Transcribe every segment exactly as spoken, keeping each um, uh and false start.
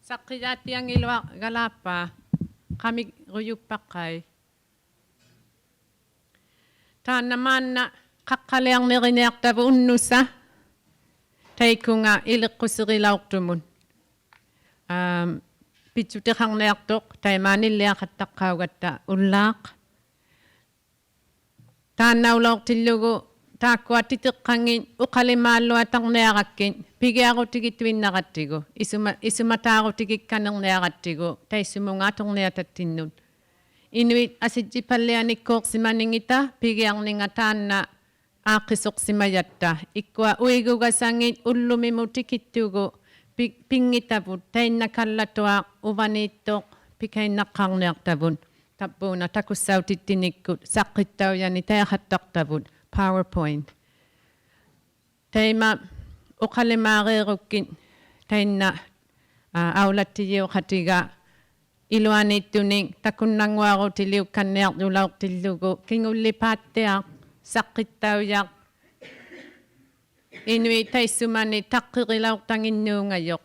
ᓴᖅᑭᔮᑦᑎᐊᙱᓗᐊᕋᓛᑉᐹ, ᖃᒥᕈᔪᑉᐸᖅᑲᐃ. ᑖᓐᓇ ᒫᓐᓇ ᖃᖅᑲᓕᐊᕐᓂᕆᓂᐊᖅᑕᕗᑦ ᐅᓐᓄᓴ, ᑕᐃᑯᖓ ᐃᓕᖅᑯᓯᕆᓚᐅᖅᑐᒧᑦ. ᐋᒻ, ᐱᔾᔪᑎᖃᕐᓂᐊᖅᑐᖅ, ᑕᐃᒫᒃ ᓂᓪᓕᐊᖃᑦᑕᖅᑲᐅᒐᑦᑕ ᐅᓪᓛᖅ. ᑖᓐᓇᐅᓚᐅᖅᑎᓪᓗᒍ ᑖᒃᑯᐊ ᑎᑎᖅᑲᖏᑦ ᐅᖃᓕᒫᓪᓗᐊᑕᕐᓂᐊᕋᒃᑭᑦ ᐱᒋᐊᕈᑎᒋᑐᐃᓐᓇᕋᑦᑎᒍ, ᐃᓱᒪ-, ᐃᓱᒪᑖᕈᑎᒋᒃᑲᓐᓂᕐᓂᐊᕋᑦᑎᒍ, ᑕᐃᔅᓱᒧᖓ ᐊᑐᕐᓂᐊᑕᑦᑎᓐᓄᑦ. ᐃᓄᐃᑦ ᐊᓯᔾᔨᐸᓪᓕᐊᓂᒃᑰᖅᓯᒪᓂᖏᑕ ᐱᒋᐊᕐᓂᖓ ᑖᓐᓇ ᐋᖅᑭᓱᖅᓯᒪᔭᑦᑕ. ᐃᒃᑯᐊ ᐅᐃᒍᒐᓴᖏᑦ ᐅᓪᓗᒥᒧᑦ ᑎᑭᑦᑐᒍ ᐱ-, ᐱᙱᑕᕗᑦ, ᑕᐃᓐᓇᑲᓪᓚᑐᐊᖅ ᐅᕙᓃᑦᑐᖅ ᐱᑲᐃᓐᓇᖅᑳᕐᓂᐊᖅᑕᕗᑦ. ᑕᑉᐴᓇ ᑕᑯᔅᓴᐅᑎᑦᑎᓂᒃᑯᑦ ᓴᖅᑭᑦᑕᐅᔭᓂᒃ ᑕᐃᔭᖃᑦᑕᖅᑕᕗᑦ, PowerPoint. ᑕᐃᒪ ᐅᖃᓕᒫᕇᕈᒃᑭᑦ ᑕᐃᓐᓇ, ᐋ, ᐊᐅᓚᑦᑎᔨᐅᖃᑎᒐ ᐃᓗᐊᓃᑦᑐᓂᒃ ᑕᑯᓐᓇᙳᐊᕈᑎᓕᐅᒃᑲᓐᓂᐊᕐᔪᓚᐅᖅᑎᓪᓗᒍ, ᑭᖑᓪᓕᐹᑦᑎᐊᖅ, ᓴᖅᑭᑦᑕᐅᔭᖅ, ᐃᓄᐃᑦ ᑕᐃᔅᓱᒪᓂ ᑕᖅᑭᕆᓚᐅᖅᑕᖏᓐᓅᖓᔪᖅ.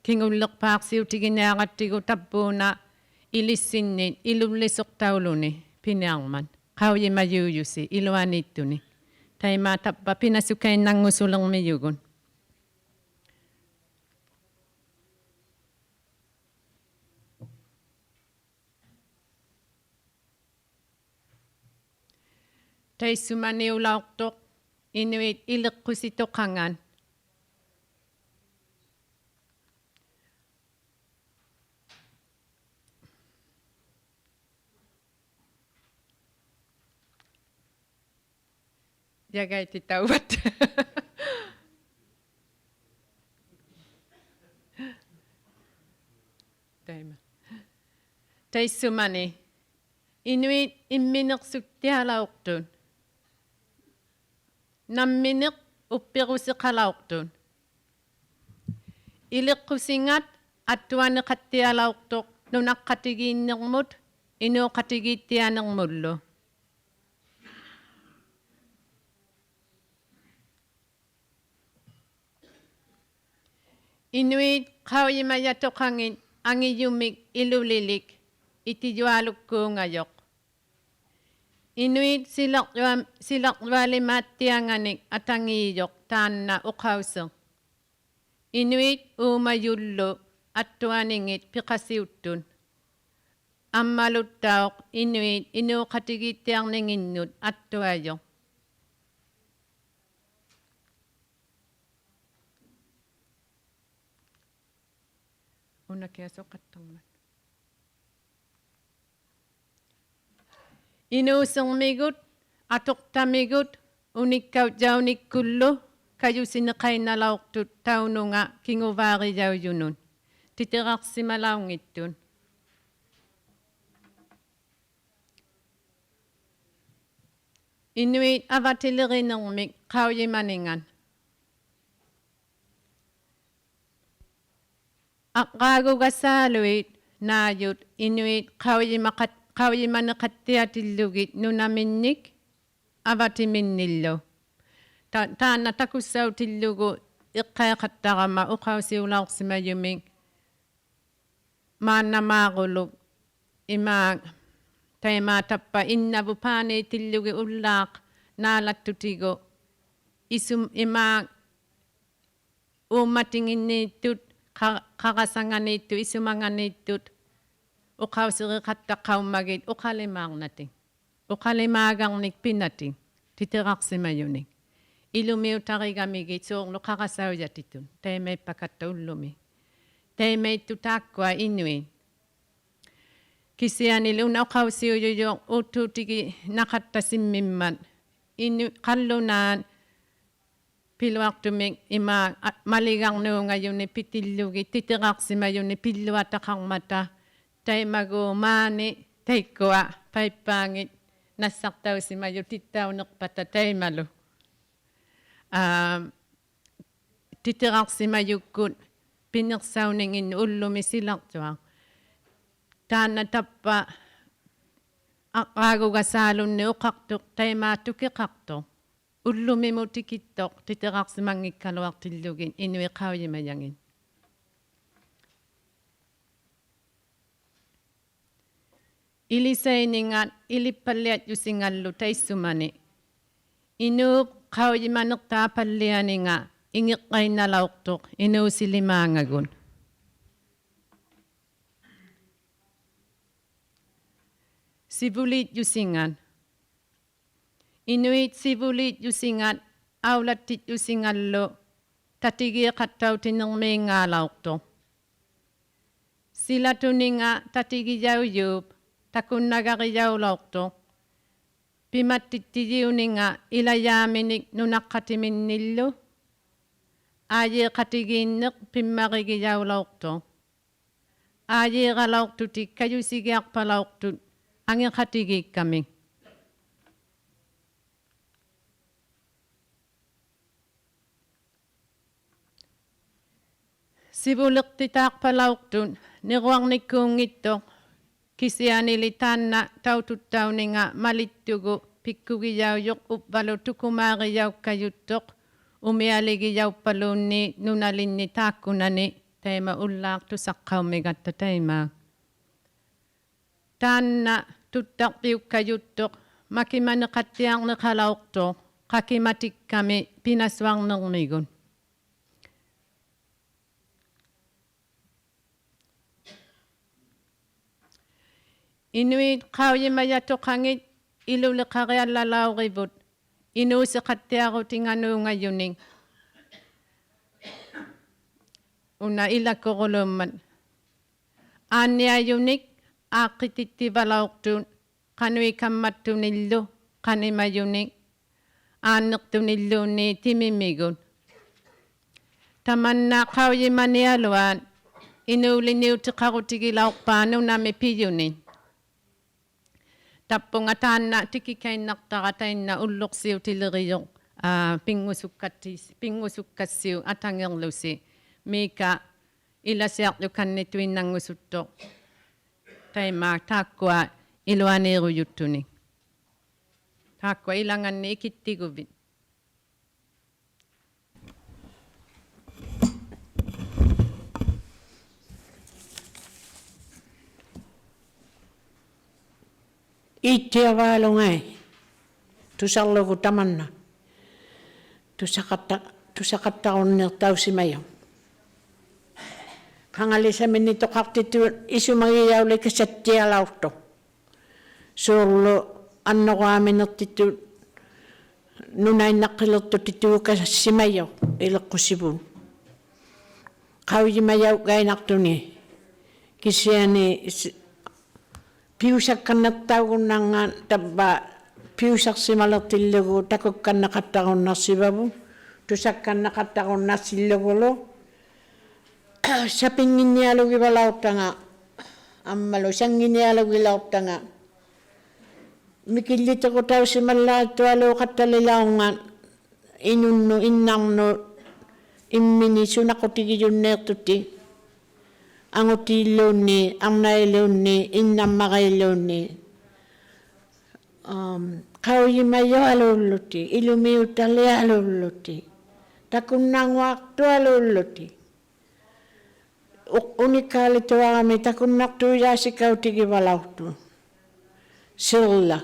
ᑭᖑᓪᓕᖅᐹᖅᓯᐅᑎᒋᓂᐊᕋᑦᑎᒍ ᑕᑉᐴᓇ ᐃᓕᔅᓯᓐᓂᑦ ᐃᓗᓪᓕᓱᖅᑕᐅᓗᓂ ᐱᓂᐊᕐᒪᑦ. ᖃᐅᔨᒪᔫᔪᓯ ᐃᓗᐊᓃᑦᑐᓂ. ᑕᐃᒫᒃ ᑕᕝᕙ ᐱᓇᓱᑲᐃᓐᓇᙳᓱᓕᕐᒥᔪᒍᑦ. ᑕᐃᔅᓱᒪᓂᐅᓚᐅᖅᑐᖅ ᐃᓄᐃᑦ ᐃᓕᖅᑯᓯᑐᖃᖓᑦ. ᔭᒐᐃᑎᑕᐅᕙᑦ. ᑕᐃᒪ. ᑕᐃᔅᓱᒪᓂ. ᐃᓄᐃᑦ ᐃᒻᒥᓂᖅᓱᑦᑎᐊᓚᐅᖅᑐᑦ. ᓇᒻᒥᓂᖅ ᐅᑉᐱᕈᓯᖃᓚᐅᖅᑐᑦ. ᐃᓕᖅᑯᓯᖓᑦ ᐊᑦᑐᐊᓂᖃᑦᑎᐊᓚᐅᖅᑐᖅ ᓄᓇᖅᑲᑎᒌᓐᓂᕐᒧᑦ ᐃᓅᖃᑎᒌᑦᑎᐊᓂᕐᒧᓪᓗ. ᐃᓄᐃᑦ ᖃᐅᔨᒪᔭᑐᖃᖏᑦ ᐊᖏᔪᒥᒃ ᐃᓗᓕᓕᒃ ᐃᑎᔪᐊᓗᒃᑰᖓᔪᖅ. ᐃᓄᐃᑦ ᓯᓚᕐᔪᐊ-, ᓯᓚᕐᔪᐊᓕᒫᑦᑎᐊᖓᓂᒃ ᐊᑕᖐᔪᖅ ᑖᓐᓇ ᐅᖃᐅᓯᖅ. ᐃᓄᐃᑦ ᐆᒪᔪᓪᓗ ᐊᑦᑐᐊᓂᖏᑦ ᐱᖃᓯᐅᑦᑐᑦ. ᐊᒻᒪᓗᑦᑕᐅᖅ ᐃᓄᐃᑦ ᐃᓅᖃᑎᒌᑦᑎᐊᕐᓂᖏᓐᓄᑦ ᐊᑦᑐᐊᔪᖅ. ᐅᓇᑭᐊᖅ ᓱᖃᑦᑕᕐᒪᑦ. ᐃᓅᓯᕐᒥᒍᑦ, ᐊᑐᖅᑕᒥᒍᑦ, ᐅᓂᒃᑲᐅᔾᔭᐅᓂᒃᑯᓪᓗ ᑲᔪᓯᓂᖃᐃᓐᓇᓚᐅᖅᑐᑦ ᑕᐅᓄᖓ ᑭᖑᕚᕆᔭᐅᔪᓄᑦ. ᑎᑎᕋᖅᓯᒪᓚᐅᙱᑦᑐᑦ. ᐃᓄᐃᑦ ᐊᕙᑎᓕᕆᓂᕐᒥᒃ ᖃᐅᔨᒪᓂᖓᑦ. ᐊᕐᕌᒍᒐᓵᓗᐃᑦ ᓈᔪᑦ ᐃᓄᐃᑦ ᖃᐅᔨᒪᖃᑦ-, ᖃᐅᔨᒪᓂᖃᑦᑎᐊᑎᓪᓗᒋᑦ ᓄᓇᒥᓐᓂᒃ ᐊᕙᑎᒥᓐᓂᓪᓗ. ᑖ-, ᑖᓐᓇ ᑕᑯᔅᓴᐅᑎᓪᓗᒍ ᐃᖅᑲᐃᖃᑦᑕᕋᒪ ᐅᖃᐅᓯᐅᓚᐅᖅᓯᒪᔪᒥᒃ ᒫᓐᓇᒫᕈᓗᒃ ᐃᒫᒃ ᑕᐃᒫᒃ ᑕᕝᕙ ᐃᓐᓇᕗᑦ ᐹᓃᑎᓪᓗᒋᑦ ᐅᓪᓛᖅ ᓈᓚᑦᑐᑎᒍ ᐃᓱᒻ-, ᐃᒫᒃ ᐆᒻᒪᑎᖏᓐᓃᑦᑐᑦ ᖃ-, ᖃᕋᓴᖓᓃᑦᑐᑦ ᐃᓱᒪᖓᓃᑦᑐᑦ ᐅᖃᐅᓯᕆᖃᑦᑕᖅᑲᐅᒻᒪᒋᑦ ᐅᖃᓕᒫᕐᓇᑎᒃ. ᐅᖃᓕᒫᒐᕐᓂᒃ ᐱᓇᑎᒃ, ᑎᑎᕋᖅᓯᒪᔪᓂᒃ. ᐃᓗᒥᐅᑕᕆᒐᒥᒋᑦ ᓲᕐᓗ ᖃᕋᓴᐅᔭᑎᑐᑦ, ᑕᐃᒪᐃᑉᐸᒃᑲᑦᑕ ᐅᓪᓗᒥ. ᑕᐃᒪᐃᑦᑐᑦ ᑖᒃᑯᐊ ᐃᓄᐃᑦ. ᑭᓯᐊᓂᓕ ᐅᓇ ᐅᖃᐅᓯᐅᔪᔪᖅ ᐆᑦᑑᑎᒋᓇᖃᑦᑕᓯᒻᒥᒻᒪᑦ. ᐃᓄ-, ᖃᓪᓗᓈᑦ ᐱᓗᐊᖅᑐᒥᒃ ᐃᒫᒃ, ᐊ, ᒪᓕᒐᕐᓅᖓᔪᓂᒃ ᐱᑎᓪᓗᒋᑦ ᑎᑎᕋᖅᓯᒪᔪᓂᒃ ᐱᓪᓗᐊᑕᖃᕐᒪᑕ, ᑕᐃᒪᒎᖅ ᒫᓂ ᑕᐃᒃᑯᐊ ᐸᐃᑉᐹᖏᑦ ᓇᔅᓴᖅᑕᐅᓯᒪᔪᑦ ᑎᑦᑕᐅᓂᖅᐸᑕ ᑕᐃᒪᓗ. ᐋ, ᑎᑎᕋᖅᓯᒪᔪᒃᑯᑦ ᐱᓂᖅᓴᐅᓂᖏᓐ ᐅᓪᓗᒥ ᓯᓚᕐᔪᐊᖅ. ᑖᓐᓇ ᑕᕝᕙ ᐊᕐᕌᒍᒐᓵᓗᓐᓂᒃ ᐅᖃᖅᑐᖅ, ᑕᐃᒫᒃ ᑐᑭᖃᖅᑐᖅ. ᐅᓪᓗᒥᒧᑦ ᑎᑭᑦᑐᖅ, ᑎᑎᕋᖅᓯᒪᙱᒃᑲᓗᐊᖅᑎᓪᓗᒋᑦ ᐃᓄᐃᑦ ᖃᐅᔨᒪᔭᖏᑦ. Ilisaininga ilippalliatjusingallu taissumani. Inuup qaujimaniqtaapallianinga ingiqqainnalauqtuq inuusilimaangagut. Sivuliitjusingat. Inuit sivuliitjusingat aulattitjusingallu tatigiiqattautinirmiingaalauqtuq. Silatuninga tatigijaujuup takunnagarijaulauqtuq. Pimattittijiuninga ilajaaminik nunaqqatiminnillu. Aajiiqatigiinniq pimmarigijaulauqtuq. Aajiiralauqtutik kajusigiaqpalauqtut angiqatigiikkamik. Sivuliqtitaaqpalauqtut niruarnikkuunngittuq, kisianili taanna taututtauninga malittugu pikkugijaujuq uvvalu tukumaarijaukkajuttuq umialigijaupaluunniit nunalinni taakkunani, taima ullaaq tusaqqaumigatta taima. Taanna tuttaqpiukkajuttuq makimaniqattiarniqalauqtuq qakimatikkami pinasuarnirmigut. Inuit qaujimajatuqangit iluliqariallalaurivut inuusiqattiarutinganuungajunik. Una ilakuruluummat. Aanniajunik aaqqitittivalauqtut qanuikammattunillu qanimajunik aanniqtunilluunniit timimigut. Tamanna qaujimanialuaat inuuliniutiqarutigilauqpaat nunami pijunit. Tappunga taanna tikikainnaqtara tainna ulluqsiutilirijuq, aa, pinngusukkatis-, pinngusukkassiuk atangirlusi, miika ilasiaqjukannituinnanngusuttuq. Taima taakkua iluaniirujuttunik. Taakkua ilanganni ikittiguvit. Iittiavaalungai tusarlugu tamanna. Tusaqatta-, tusaqattarunniiqtausimajuq. Qangalisaminituqaqtitut isumagijaulikasattialauqtuq. Suurlu annuruaminiqtitut nunainnaqiliqtutituukasimajuq iliqqusivut. Qaujimajaugainaqtuni kisiani s-, piusakkanniqtaugunnarngat tavva piusaqsimaliqtillugu takukkanniqattarunnaqsivavut, tusakkanniqattarunnaqsillugulu. Sapinnginnialugivalauqtanga, ammalu sannginialugilauqtanga. Mikillitiqutausimallaqtualuuqattalilaunga inunnut innarnut immini sunaqutigijunniiqtutik. Angutiilluunniit, arnailuunniit, innarmariilluunniit. Am, qaujimajualuullutik, ilumiutalialuullutik, takunnannguaqtualuullutik. U-, unikkaalituarami takunnaqtuujaasikautigivalauktuq. Sirla.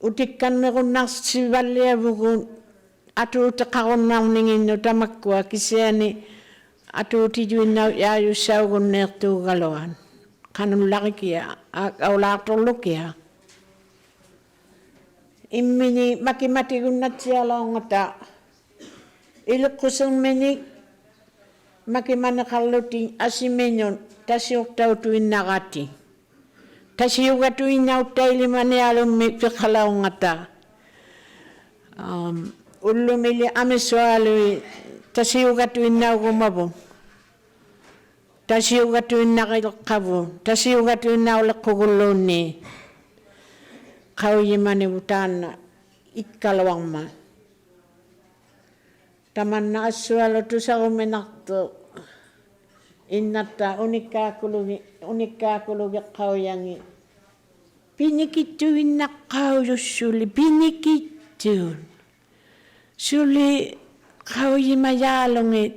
Utikkannirunnaqsivalliavugut atuutiqarunnarninginnut tamakkua kisiani atuutijuinnaujaajusaugunniiqtuugaluat. Qanullarikiaq, a-, aulaaqturlukiaq. Immini makimatiggunnatsialaungata iliqqusirminik makimaniqarlutik asiminut tasiuqtautuinnaratik. Tasiugatuinnauttailimanialummik piqalaungata. Am, ullumili amisualuit tasiugatuinnaugumavuq. Tasiugatuinnariliqqavuq, tasiugatuinnauliqqugulluunniit. Qaujimanivut taanna ikkaluarmat. Tamanna assualu tusaruminaqtuq innatta unikkaakulugi-, unikkaakulugit qaujangit. Pinikittuinnaqaujut suli, pinikittut. Suli qaujimajaalungit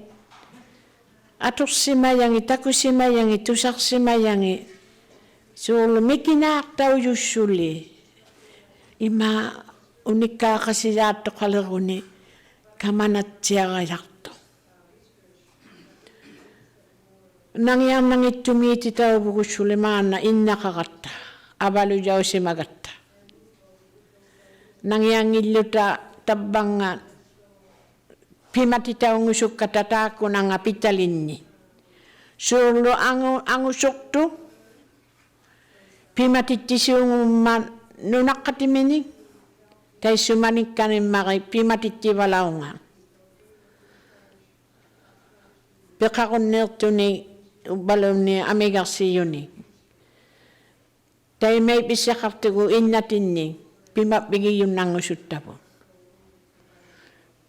atuqsimajangit, takusimajangit, tusaqsimajangit, suurlu mikinaaqtaujut suli, imaa unikkaaqasijaattuqaliruni kamanattiarajaqtuq. Nangiarnangittumiititauvugut suli maanna innaqaratta, avalujausimagatta. Nangianngilluta tavvannga pimatitaungusukkatta taakkunannga pitalinni. Suurlu angu-, angusuqtuq pimatittisiungummat nunaqqatiminik, taissumanikkanimmari pimatittivalaunga. Piqarunniiqtunik uvvaluunniit amigaqsijunik. Taima ipisiqaqtugut innatinni pimavvigijunnanngusuttavut.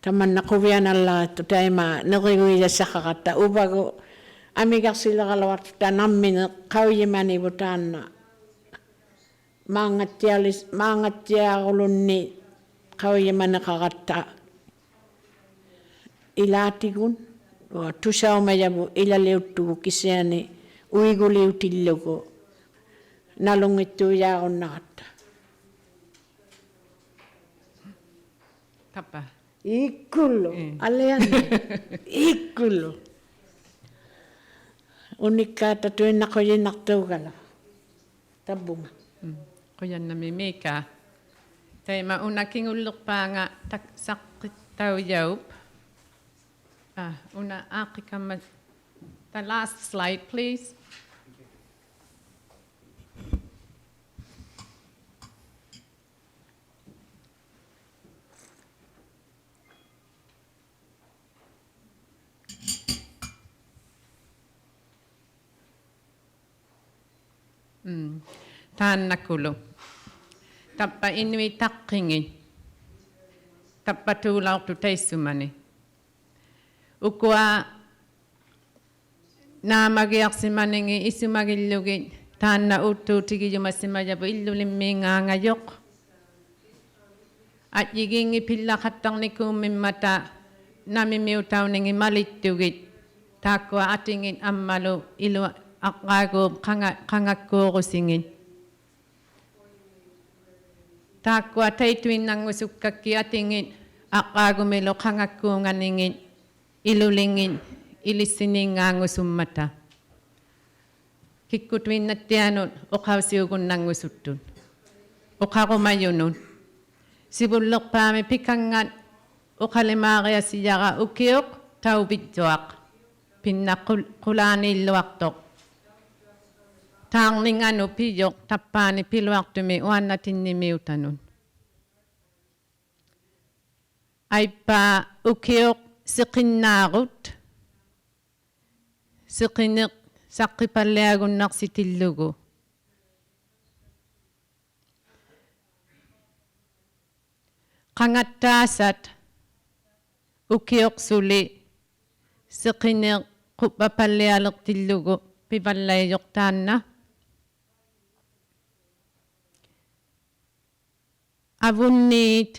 Tamanna quvianallaqtut taima niriguijassaqaqatta uvagut amigaqsiliraluaqtuta nammineq qaujimanivut taanna. Maanngattialis-, maanngattiarulunniit qaujimaniqaratta ilaatigut, ua, tusaumajavut ilaliuttugut kisiani uiguliutillugu nalunngittuujaarunnaratta. Tapa. Iikkulu, ii. Alianni. Iikkulu. Unikkaatatuinnaqujinaqtuugala. Tavvunga. Mm. Qujannamiik Miika. Taima una kingulliqpaanga tak-, saqqittaujaup. Ah, una aaqqikamma. The last slide, please. Mm. Taannakulu. Tavva inuit taqqingit. Tavvatuulauqtut taissumani. Ukua naamagiaqsimaningit isumagillugit taanna uuttuutigijumasimajavut Illulimmiingaangajuq. Ajjigiinngit pillaqattarnikuummimmata namimiutauningit malittugit, taakkua atingit ammalu iluaqqaaguup qanga-, qangakkuurusingit. Taakkua taituinnanngusukkakkit atingit aqqaagumilu qangakkuunganingit ilulingit ilissiniingaanngusummata. Kikkutuinnattianut uqausiugunnanngusuttut. Uqarumajunut. Sivulliqpaami pikanngat uqalimaariasijara ukiuq tauvijjuaq. Pinna qul-, qulaaniilluaqtuq. Taarninganut pijuq tavvaani piluaqtumi uannatinnimiutanut. Aippa ukiuq siqinnaarut, siqiniq saqqipalliagunnaqsitillugu. Qangattaasat ukiuq suli siqiniq quvvapallialiqtillugu pivallaijuq taanna. Avunniit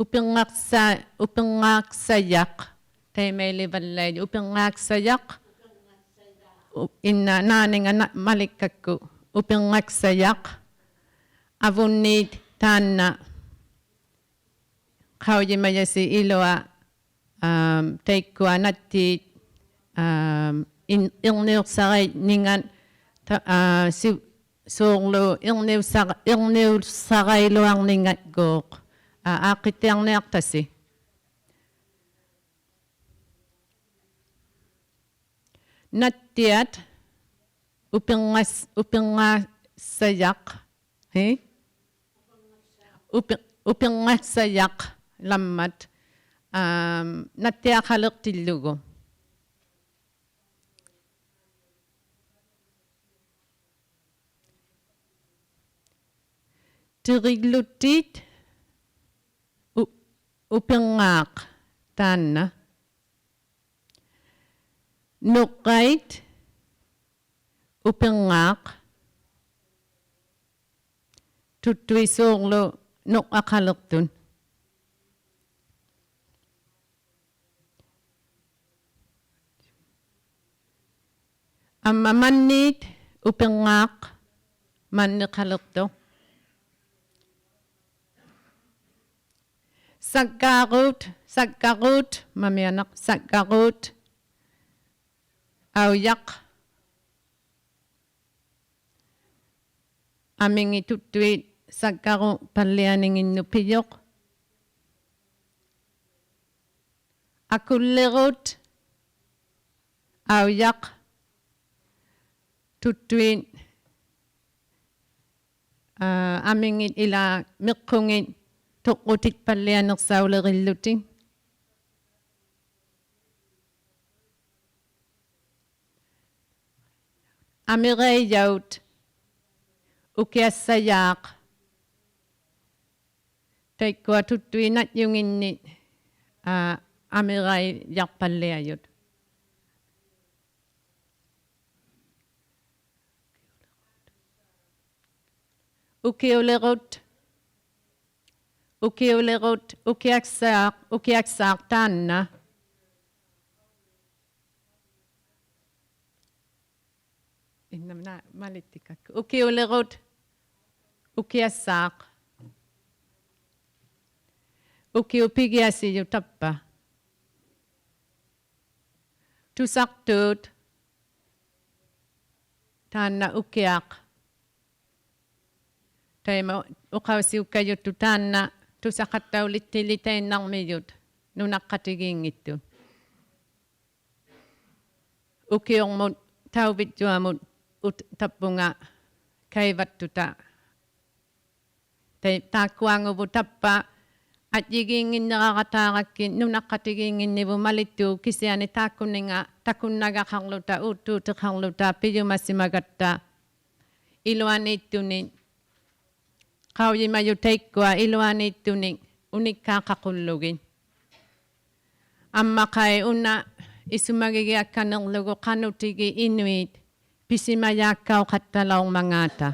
upirnaqsa-, upirnaqsajaq, taimailivallaijuq, upirnaqsajaq, u-, inna naaninga na-, malikkakku, upirnaqsajaq, avunniit taanna, qaujimajasi ilua, am, taikkua nattiit, am, in-, irniuqsarainingat, ta-, a, si-, suurlu irniuqsara-, irniuqsarailuarningagguuq, a, aaqqittiarniaqtasi. Nattiat upirngas-, upirngassajaq, hi? Upi-, upirngassajaq lammat, am, nattiaqaliqtillugu. Tiriglutit u-, upirngaaq taanna. Nuqqait upirngaaq. Tuttuisuurlu nuqqaqaliqtut. ᐊᒻᒪ ᒪᓐᓃᑦ ᐅᐱᕐᖔᖅ ᒪᓐᓂᖃᓕᖅᑐᖅ. ᓴᒡᒐᕈᑦ, ᓴᒡᒐᕈᑦ, ᒪᒥᐊᓇᖅ, ᓴᒡᒐᕈᑦ, ᐊᐅᔭᖅ, ᐊᒥᖏᑦ ᑐᒃᑐᐃᑦ ᓴᒡᒐᕈᖅᐸᓪᓕᐊᓂᖏᓐᓄᑦ ᐱᔪᖅ. ᐊᑯᓪᓕᕈᑦ, ᐊᐅᔭᖅ, ᑐᒃᑐᐃᑦ, ᐋ, ᐊᒥᖏᑦ ᐃᓛᒃ ᒥᖅᑯᖏᑦ ᑐᖅᑯᑎᑉᐸᓪᓕᐊᓂᖅᓴᐅᓕᕆᓪᓗᑎᒃ. ᐊᒥᕋᐃᔭᐅᑦ, ᐅᑭᐊᒃᓴᔮᖅ, ᑕᐃᒃᑯᐊ ᑐᒃᑐᐃᑦ ᓇᒡᔪᖏᓐᓂᑦ, ᐋ, ᐊᒥᕋᐃᔭᖅᐸᓪᓕᐊᔪᑦ. ᐅᑭᐅᓕᕈᑦ, ᐅᑭᐅᓕᕈᑦ, ᐅᑭᐊᒃᓴᖅ, ᐅᑭᐊᒃᓴᖅ ᑖᓐᓇ. ᐃᓐᓇ ᒪᓕᑦᑎᒃᑲᒃᑯ. ᐅᑭᐅᓕᕈᑦ, ᐅᑭᐊᒃᓴᖅ. ᐅᑭᐅᑉ ᐱᒋᐊᓯᔪᖅ ᑕᕝᕙ. ᑐᓴᖅᑑᑦ, ᑖᓐᓇ ᐅᑭᐊᖅ. ᑕᐃᒪ ᐅᖃᐅᓯᐅᒃᑲᔪᑦᑐᖅ ᑖᓐᓇ ᑐᓴᖃᑦᑕᐅᓕᑦᑎᓕᑕᐃᓐᓇᕐᒥᔪᑦ ᓄᓇᖅᑲᑎᒌᙱᑦᑐᑦ. ᐅᑭᐅᕐᒧᑦ ᑕᐅᕕᒡᔪᐊᒧᑦ ᐅᑦ-, ᑕᑉᐳᖓ ᑲᐃᕙᑦᑐᑕ. ᑕᐃ-, ᑖᒃᑯᐊᖑᕗᑦ ᑕᕝᕙ ᐊᔾᔨᒌᙱᓐᓂᕋᕋᑖᕋᒃᑭᑦ ᓄᓇᖅᑲᑎᒌᙱᓐᓂᕗᑦ ᒪᓕᑦᑑᒃ ᑭᓯᐊᓂ ᑖᒃᑯᓂᖓ ᑕᑯᓐᓇᒐᖃᕐᓗᑕ ᐆᑦᑑᑎᖃᕐᓗᑕ ᐱᔪᒪᓯᒪᒐᑦᑕ ᐃᓗᐊᓃᑦᑐᓂᒃ. ᖃᐅᔨᒪᔪᖅ ᑕᐃᒃᑯᐊ ᐃᓗᐊᓃᑦᑐᓂᒃ ᐅᓂᒃᑳᖃᖁᓪᓗᒋᑦ. ᐊᒻᒪᖃᐃ ᐅᓇ ᐃᓱᒪᒋᒋᐊᒃᑲᓐᓂᕐᓗᒍ ᖃᓄᑎᒋ ᐃᓄᐃᑦ ᐱᓯᒪᔮᒃᑲᐅᖃᑦᑕᓚᐅᕐᒪᖔᑕ,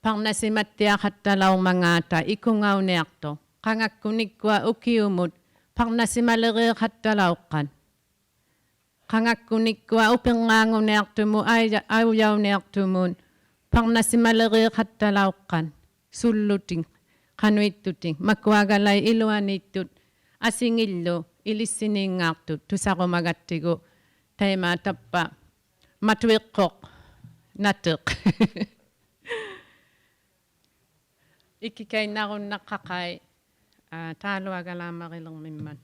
ᐸᕐᓇᓯᒪᑦᑎᐊᖃᑦᑕᓚᐅᕐᒪᖔᑕ ᐃᑯᖓᐅᓂᐊᖅᑐᖅ. ᖃᖓᒃᑯᑦ ᐃᒃᑯᐊ ᐅᑭᐅᒧᑦ ᐸᕐᓇᓯᒪᓕᕇᖃᑦᑕᓚᐅᖅᑲᑦ. ᖃᖓᒃᑯᑦ ᐃᒃᑯᐊ ᐅᐱᕐᖔᖑᓂᐊᖅᑐᒧᑦ, ᐊᐃᔭ-, ᐊᐅᔭᐅᓂᐊᖅᑐᒧᑦ, ᐸᕐᓇᓯᒪᓕᕇᖃᑦᑕᓚᐅᖅᑲᑦ, ᓱᓪᓗᑎᒃ, ᖃᓄᐃᑦᑐᑎᒃ, ᒪᑯᐊᒐᓚᐃᑦ ᐃᓗᐊᓃᑦᑐᑦ, ᐊᓯᖏᓪᓗ, ᐃᓕᔅᓯᓐᓃᙶᖅᑐᑦ, ᑐᓴᕈᒪᒐᑦᑎᒍ, ᑕᐃᒫ ᑕᕝᕙ, ᒪᑐᐃᖅᑯᖅ, ᓇᑎᖅ. ᐃᑭᑲᐃᓐᓇᕈᓐᓇᖅᑲᖃᐃ, ᐋ, ᑖᓗᐊᒐᓛᒻᒪᕆᓕᕐᒥᒻᒪᑦ.